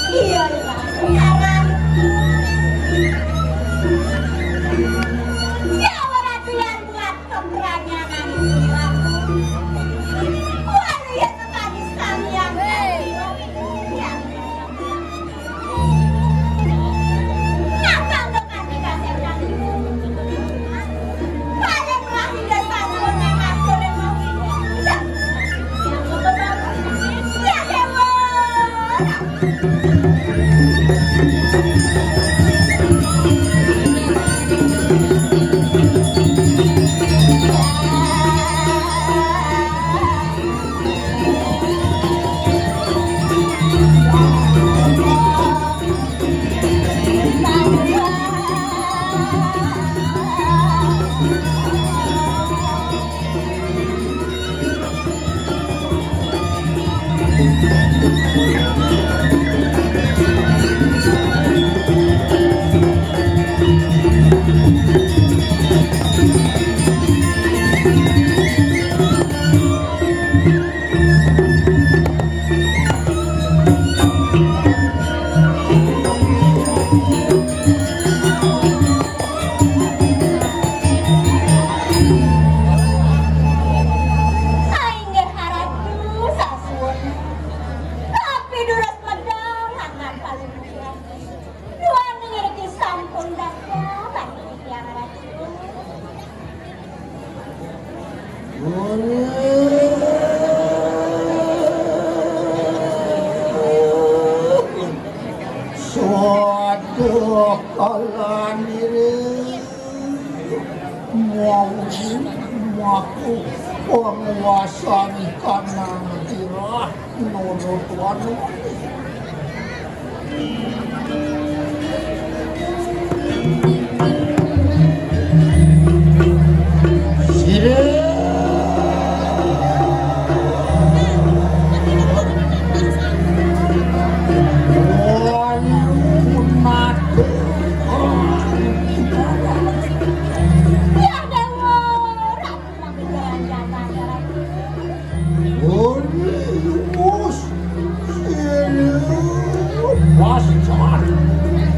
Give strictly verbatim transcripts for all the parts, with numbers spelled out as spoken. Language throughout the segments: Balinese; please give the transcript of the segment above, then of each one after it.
Iya, sekarang. Siapa ratu yang buat pemberanian ini, Ratu? Waduh, ya, sekali sekalian. Ya. Ainggih haratu sasuwun. Tapi durus medal angkat kalih. Duaning iriki sampun dadah, bagi titiang haratu. Suatu kalanire mau aku penguasani kanang tirah nurut wanu. Sire. Ori, Yunus, Sirius, Pascan,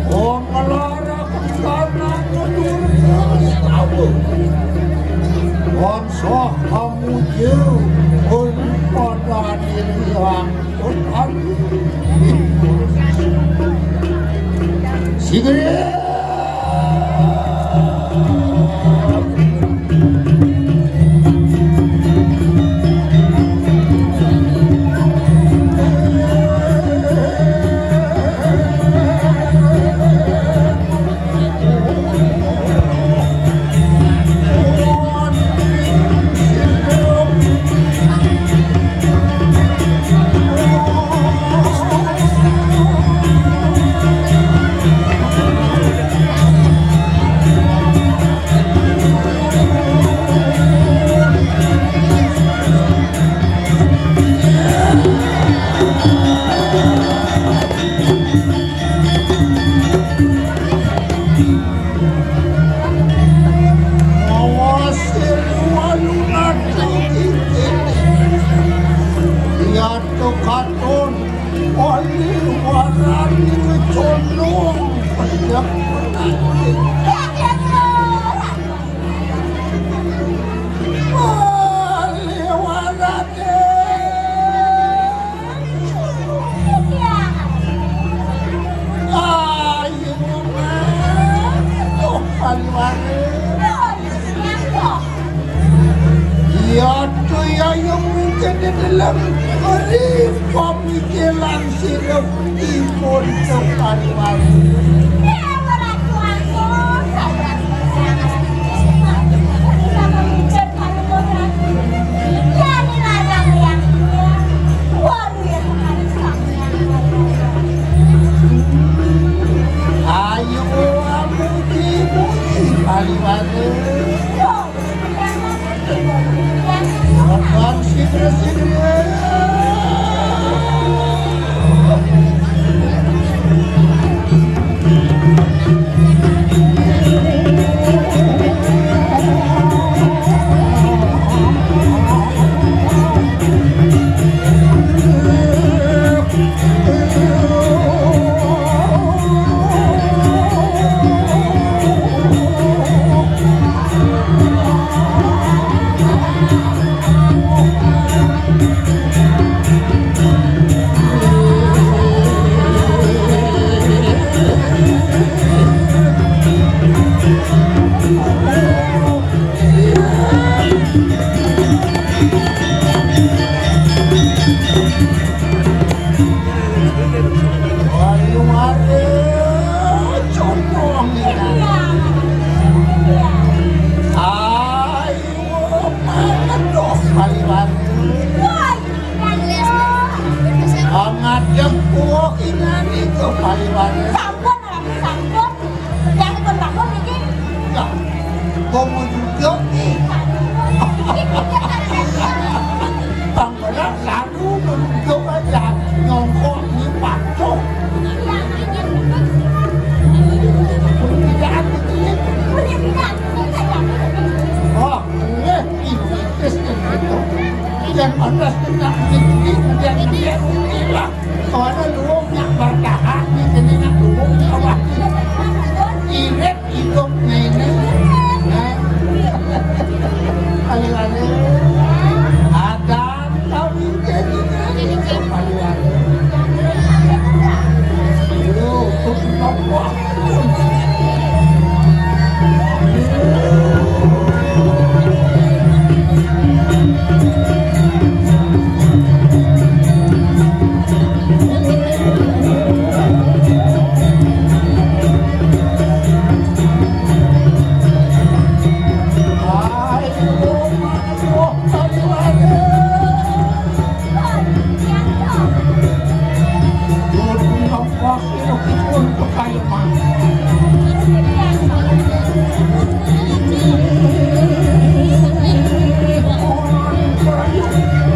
Ong Lara Kentana Kedurus Tawa, Ong Soh Amuja, Ong Padani Riang, Ong Adi. Sigri. Katon, wali warani kecondong, pejak pengantin. Wali warani. Ayo, Mas. Oh, wali warani. Iya, tu ya yang mungkin di dalam hari pemikiran sirup timun kembali. Ayo, amuji-muji, Kaliwatu. Abang sidra-sidra. Oh, ingan itu paliwara. Sampun, Ratu, sampun. Yang pun bangun iki. Ya. Komo duduk nih. Bang Berat satu duduk aja. Nyongkok di patok. Tidak, tidak. Oh, ini, ini, ini, ini. Yang ada kena ini, ini, ini, ini. Soalnya luwung nak bertahan di sini, nak luwung nak wati. Irit hidup ngene. Nah. Ayo, ayo. Ada kawin jadi. Ayo, ayo. Lu, tuh, nopo.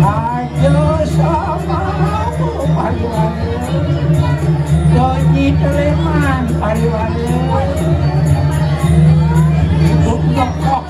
Ayo sama aku, pariwara. Donyi Teleman, pariwara. Ibu nyokok.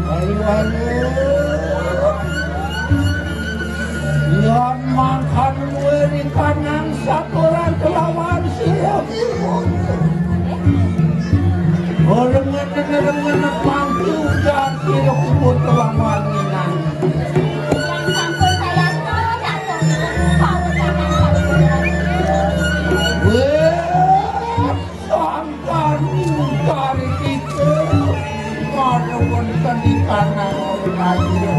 Ayo, ayo. Yan mangkan luwih ri kanang saturan kelawan sira. Olengen-olengen pangki ujar sira kubur kelawan nginang. Weh. Sangkan kari kita manuwun kandikan raja.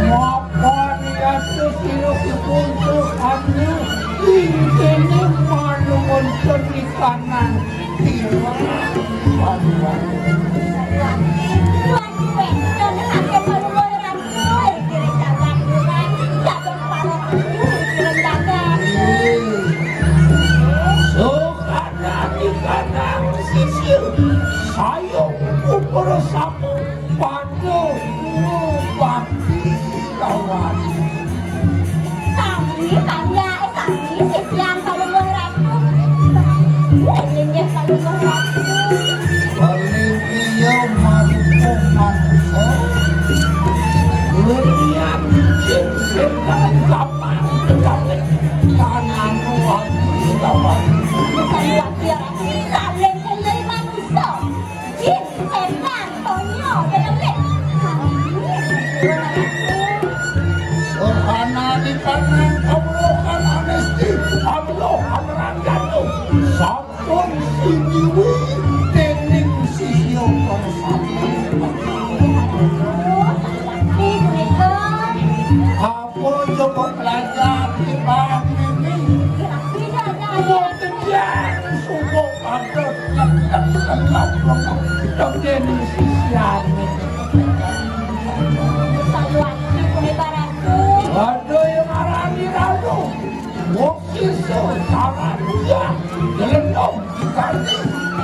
Mapan yatu sira dipun anu, intine manuwun kandikan. Sokanani kanang sisir, sayung kupur sapu, padu bakti lawan. Sami, sami, sami, sisian Palungguh Ratu. Inggih, Palungguh Ratu. Paling iya mangko mangsa. Lenian cincin kapan kapan. Tanganmu Bukan wakil saling kendali manusia. Jin, setan, tonyo, dedelik. Sohana di kanan, Allah Al-Anesti, Allah Al-Ranjanu. Sampun siniwi dening sisya para sami. Apa coba pelajar di bab ini? Mboten jan sungguh pada tetep lengkap dening sisiane. Saluwati punika ratu. Ada yang arani ratu. Wong sisa salah dia. Jelendong, diganti.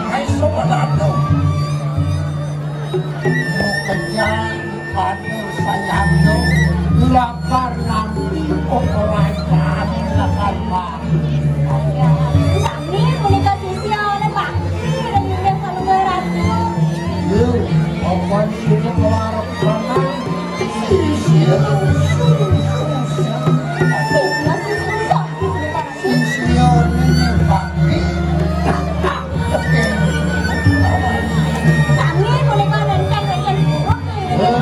Hai sobat ratu. Kejar pada sayangnya. Lakar nampi pepelajaran lakar bang. Sami punika sisya oleh bakti dan juga saluwar ratu. Lho, apa sini keluar sana? Sisya susah. Sisya susah. Sisya ini bakti. Sami punika nentang wénten guru. Lho,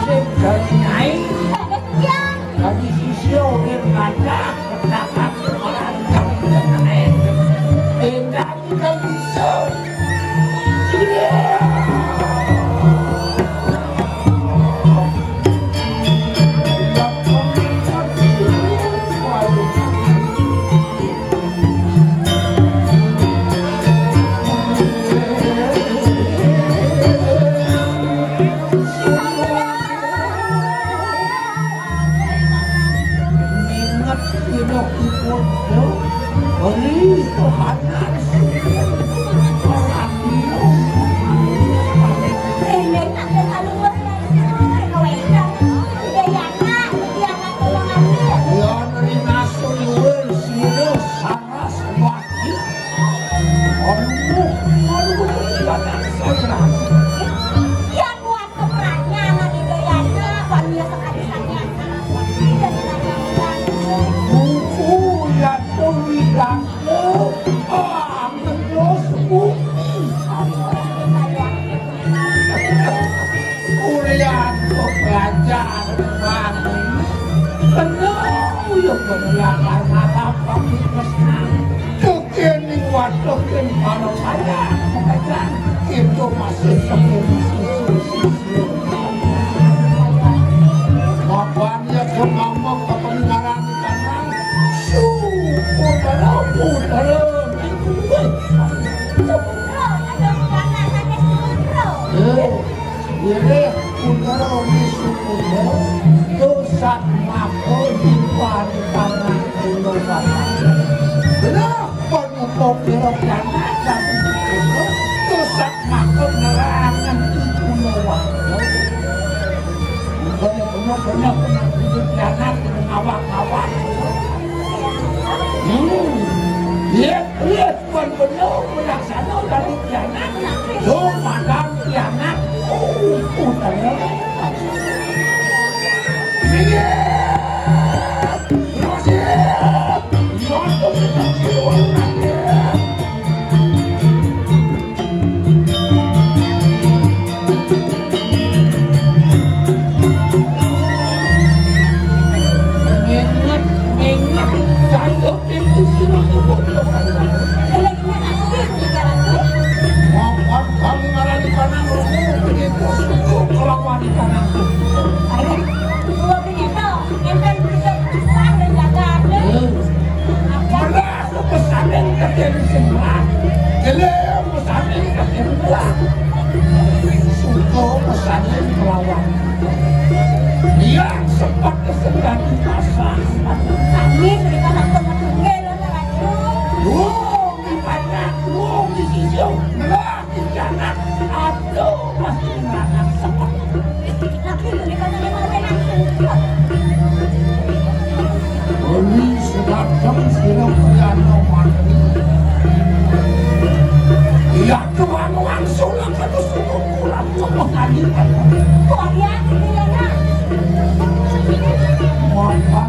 sing dari nyai. Ada sekian. Tadi sisya oleh kata. Ninget sira dipodho. Ri Tuhanan. Ora bingung. Ene tak selalu wes. Dayana, Dayana tolong ambil. Ya, neri nasul luwih sira saras wajib. Aduh, aduh, aduh, aduh. Iya, kuat. Keperannya anak Indriana, wanita sekali saja. Buku Yatu Widangku, ah, terus bumi. Kuliah belajar bang. Penuh, yuk, belajar apa-apa, terus nang. Kening waduh ing para kaya pekerjaan itu masih seperti itu. Bapaknya kemamuk kepengaran di kanan. Syukur dalam udara. Eh. Wirid putra Wisnu Putra, dosak maka dipan tanah kula bapak. Bener, penutup pira kiamat, tapi dosak maka nerangan di kula waduh. Bener, bener, bener, bener, kiamat, ngawak-ngawak. Hmm. Iya, iya. Pun penuh melaksana dari kiamat. Yo, makan kiamat. Oh, putar. Minggir. Terus ya. Nonton kita di luar. Ingat, ingat, saya itu sudah cukup. Mapan kami ngarani kanang rungu, begitu suku kelawan kanang. Ayo, dua begitu, enten bisa pisah dan jaga ada. Hmm. Belah, pesanin ke tim sebelah. Jelek, pesanin ke tim belah. Suku pesanin kelawan. Dia sempat kesenggah di pasar. Kami cerita satu menunggu, lo terlanjur. Wong di banyak, wong di sisi, belah di jalan. Aduh, masih ngerasa sempat. Tapi cerita tadi mau kena. Oli sedateng sira priyana mati. Iya, Tuhan langsung lakukan suku pulang ke pengadilan. Wah, ya, iya, ya. Maka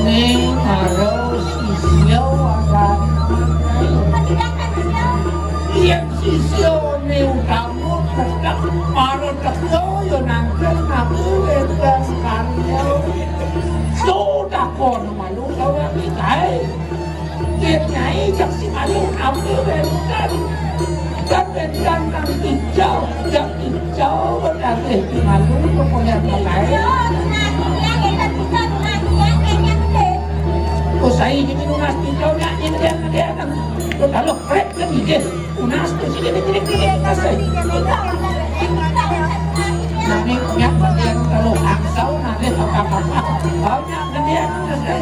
Ning karo sisya waran. Yen sisya ne utama tetep mara teka ya nangkil nabi wedan karya. So takon malu kawani kae. Yen nyai jak si malu nabi wedan. Dan wedan nang ijo, jak ijo wedane si malu kemudian mulai. Usai jadi lunas ijo nyak nyendian nyendian. Kalau krek kan ide. Unas tuh sini, sini, sini, sini, kasih. Nami punya bagian kalau angsau, nami apa-apa. Banyak gedean, unas, eh.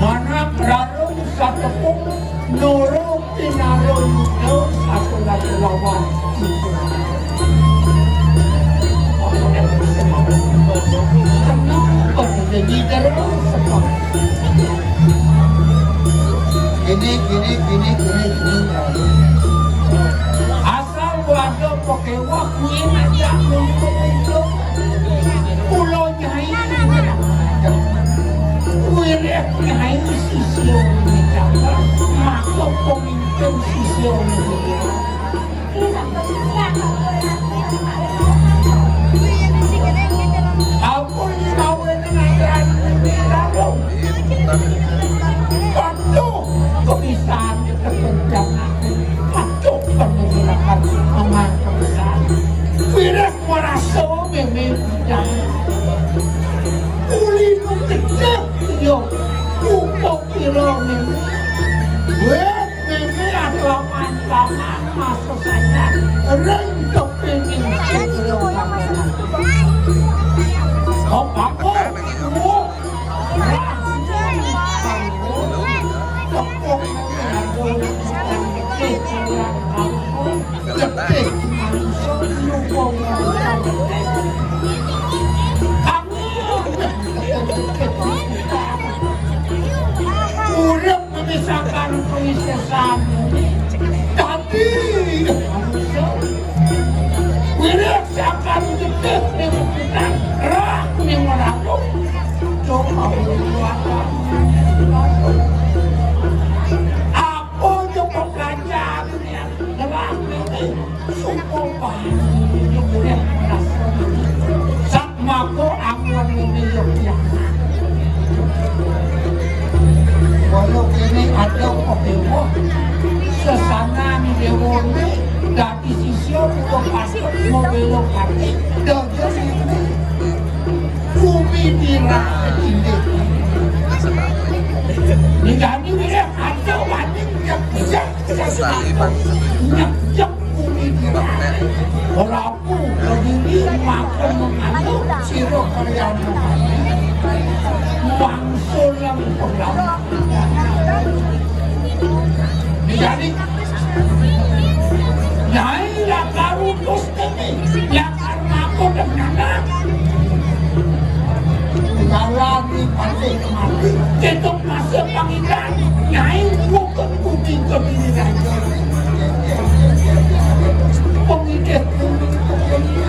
Mana berarung satepung, nurung pinarung, nurung satu lagi lawan. Ini, ini, ini, ini, ini. Asal warga Pokewah kuwi ngajak ngumpul-ngumpul. Pulau Nyai. Wirid Nyai sisya ini, maka pemimpin sisya ini. Ampun nyinawe nang aran Gusti Ratu. Patuh kebisan kekencang aku. Patuh pengirakan aman kebisan. Wirid merasa meme bidang. Uli nu kecil yo. Upo kira meme. Weh. Ini adalah mantangan masa saya ring kepingin segera. Kok aku? Wah. Tepuk tangan. Getih manusia nyuwung. Urip misalkan kuwi sesane. Tapi manusia. Wirid sangkan getih ning pikiran, roh ning ora. Coba apa coba belajar ning ora ngerti. Sumpah. Sak mako anggon ngene ya, ya. Walau kene ada kok dewa. Sesanan dewone dadi sisya uga patut membela ati. Dados ini. Bumi dirah indik. Ninggalin wilayah ada wani nyek-nyek. Nyek-nyek bumi Wangsul yang pertama. Jadi, Nyai Lakar utus kene, Lakar ngaku dengan Lalani pasti mati. Kita masih pangidan, Nyai bukan bumi kediri raja. Pengidih bumi kediri.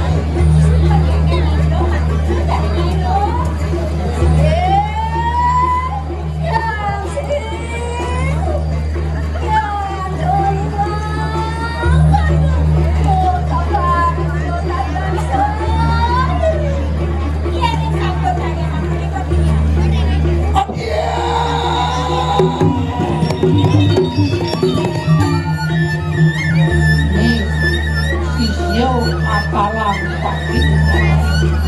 Nih, sisya apalang pati,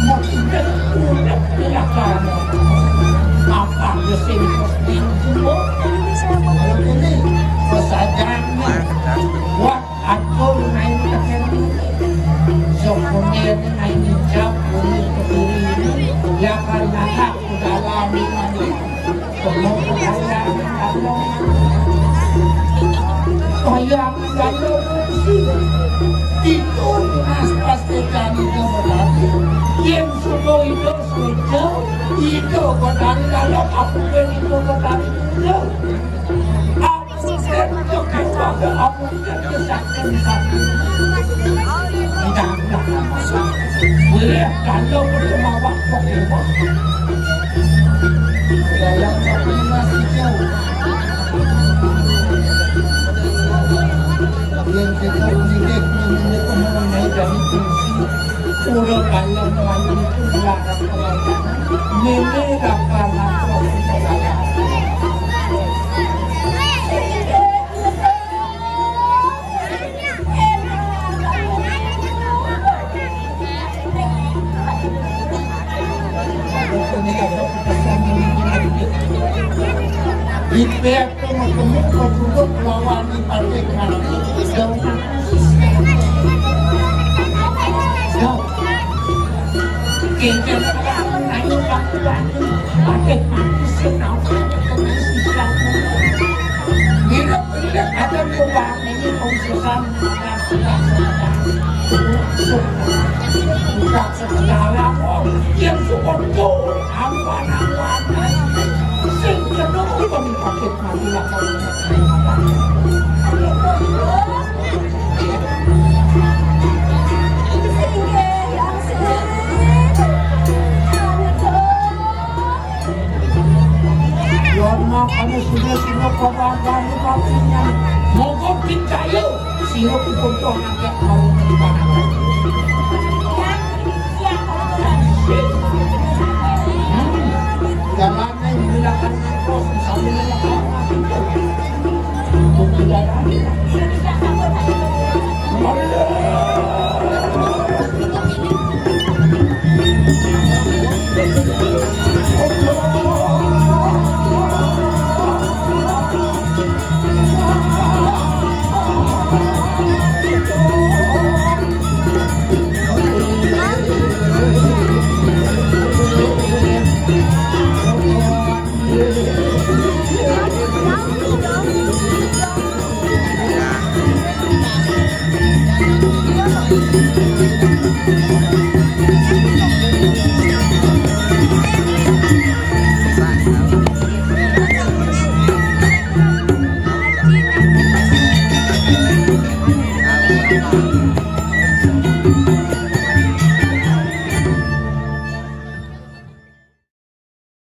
mungkin urip di Lakar. Apa sing mesti jumbo? Ini pesajannya buat atur main tekan. Sokonya main hijab, ini kediri ini, Lakar anak udah lama ini. Kaya aku kaya itu mas pas tejani jembolati. Yen suka itu suka, itu kotari lalu aku ben itu kotari itu. Aku ben itu kaya aku ben itu sakit sakit. Tidak, tidak. Boleh kalau perlu mawak kok. Dalam satu lima hijau. Yang kita pendidik mengenai dari fungsi pura dalam lain itu belakang pelajaran. Nene raka raka. Di pihak teman-teman, kalau duduk lawan di partai nanti, jauh. Jauh. Kayaknya ayo bantu-bantu. Pakai mati sih, tahu kan? Bila-bila ada lubang ini, khususan Budak segala wong yang syukur awan-awan sing jeneng kami pakai mati lakon. Yon makane sira-sira padha anggone patingan. Monggo dikayu sira dipuntuh ngakeh karo pangaran. Hmm. Jangan menggunakan terus misalnya. Untuk dijalani.